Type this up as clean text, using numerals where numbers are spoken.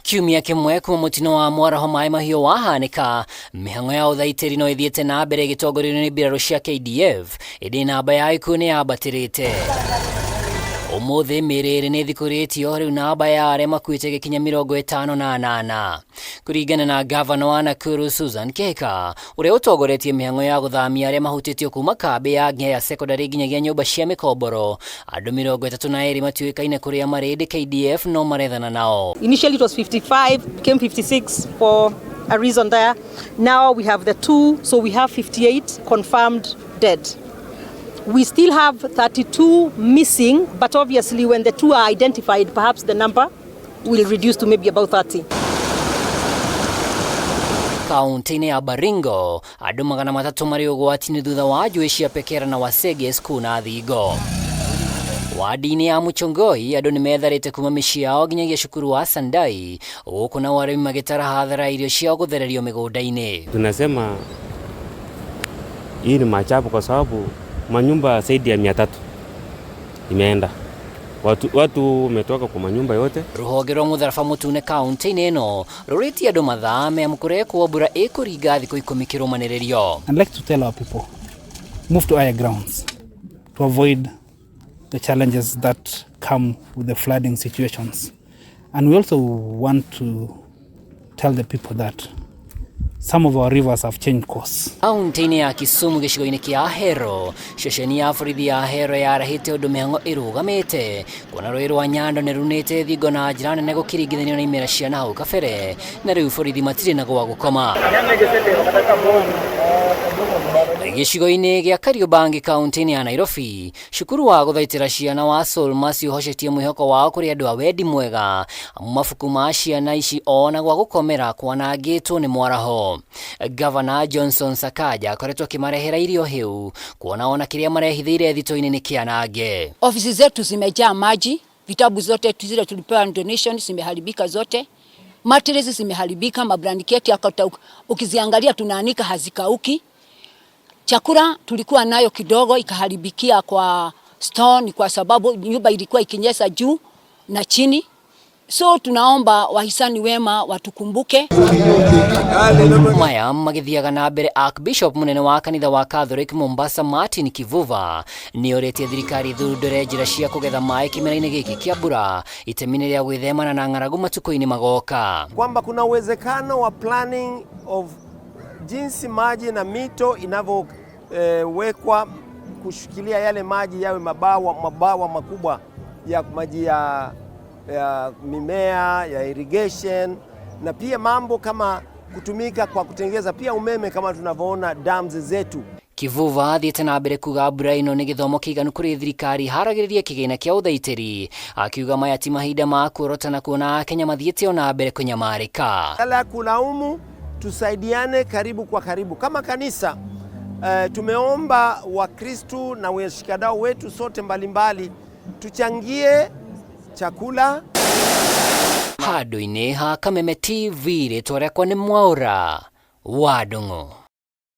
Kiumia kĩmwe kuma mũtino wa mwaraho maĩ mahiũ wahanĩka, mĩhang'o ya ũthaitĩri no ĩthiĩte na mbere ĩgĩtongorio nĩ mbirarũ cia KDF, ĩndĩ namba ya ikuũ nĩ yambatĩrĩte. Ũmũthĩ mĩĩrĩ ĩrĩ nĩ ĩthikũrĩtio, rĩu namba ya arĩa makuĩte ĩgĩkinya 58. Kũringana na ngavana wa Nakuru Susan Kihika, ũrĩa ũtongoretie mĩhang'o ya gũthamia arĩa mahutĩtio kuma kambĩ ya Ng'eya Secondary nginyagia nyũmba cia mĩkomboro, andũ 32 matiũĩkaine kũrĩa marĩ ĩndĩ KDF no marethana nao. Initially it was 55, became 56 for a reason there. Now we have the two, so we have 58 confirmed dead. We still have 32 missing, but obviously when the two are identified, perhaps the number will reduce to maybe about 30. Kaunti-inĩ ya Baringo, andũ 300 marĩ ũgwati-inĩ thutha wa njũĩ cia Pekera na Waseges kuna thingo. Wadi-inĩ ya Muchongoi, andũ nĩ metharĩte kuma mĩciĩ yao nginyagia cukuru wa Sandai, gũkũ nao arĩmi magĩtara hathara ya irio ciao gũthererio mĩgũnda-inĩ. Tunasema hii ni maajabu kwa sababu manyumba zaidi ya 300 imeenda. Watu wametoka kwa manyumba yote. Rũhonge rwa mũtharaba mũtune kaunti-inĩ ĩno rũrĩtie andũ mathame amu kũrekwo mbura ĩkũringa thikũ 10 kĩrũmanĩrĩrio. I'd like to tell our people, move to higher grounds to avoid the challenges that come with the flooding situations. And we also want to tell the people that some of our rivers have changed course. Kaunti-inĩ ya Kisumu gĩcigo-inĩ kĩa Ahero, ceceni ya borithi ya Ahero yarahĩte ũndũ mĩhang'o ĩrũgamĩte kuona rũĩ rwa Nyando nĩ runĩte thingo na njĩra nene gũkĩringithanio na imera cia nahau kabere, na rĩu borithi matirĩ na gwa gũkoma. Gĩcigo-inĩ gĩa Kariobangi kaunti-inĩ ya Nairobi, cukuru wa gũthaitĩra ciana wa Solmas ũhocetie mwĩhoko wao kũrĩ andũ a wendi mwega, amu mabuku ma ciana ici ona gwa gũkomera kwanangĩtwo nĩ mwaraho. Gavana Johnson Sakaja akoretwo akĩmarehera irio hĩu, kuona ona kĩrĩa marehithĩire thito-inĩ nĩ kĩanange. Ofisi zetu zimejaa maji, vitabu zote zile tulipewa donation zimeharibika zote, matresi zimeharibika, mablanketi ukiziangalia tunaanika hazikauki. Chakula tulikuwa nayo kidogo ikaharibikia kwa stone, kwa sababu nyumba ilikuwa ikinyesha juu na chini. So tunaomba wahisani wema watukumbuke. Maya magithiaga na mbere, Archbishop munene wa kanitha wa Catholic Mombasa Martin Kivuva nĩ orĩtie thirikari ithundũre njĩra cia kũgetha maĩ kĩmera-inĩ gĩkĩ kĩa mbura itemi-inĩ rĩa gwĩthemana na ng'aragu matukũ-inĩ magoka. Kwamba kuna uwezekano wa planning of jinsi maji na mito inavyowekwa kushikilia yale maji yawe mabawa makubwa ya maji ya mimea ya irrigation, na pia mambo kama kutumika kwa kutengeza pia umeme kama tunavyoona dams zetu. Kivuva athiĩte na mbere kuga mbura ĩno nĩ gĩthomo kĩiganu kũrĩ thirikari haragĩrĩrie kĩgĩna kĩa ũthaitĩri, akiuga maya ti mahinda ma kuorota na kuona Akenya mathiĩte ona mbere kũnyamarĩka. Badala ya kulaumu, tusaidiane karibu kwa karibu kama kanisa. Tumeomba Wakristu na washikadau wetu sote mbalimbali tuchangie chakula. Handũ-inĩ ha Kameme TV, rĩtwa rĩakwa nĩ Mwaũra wa Ndung'u.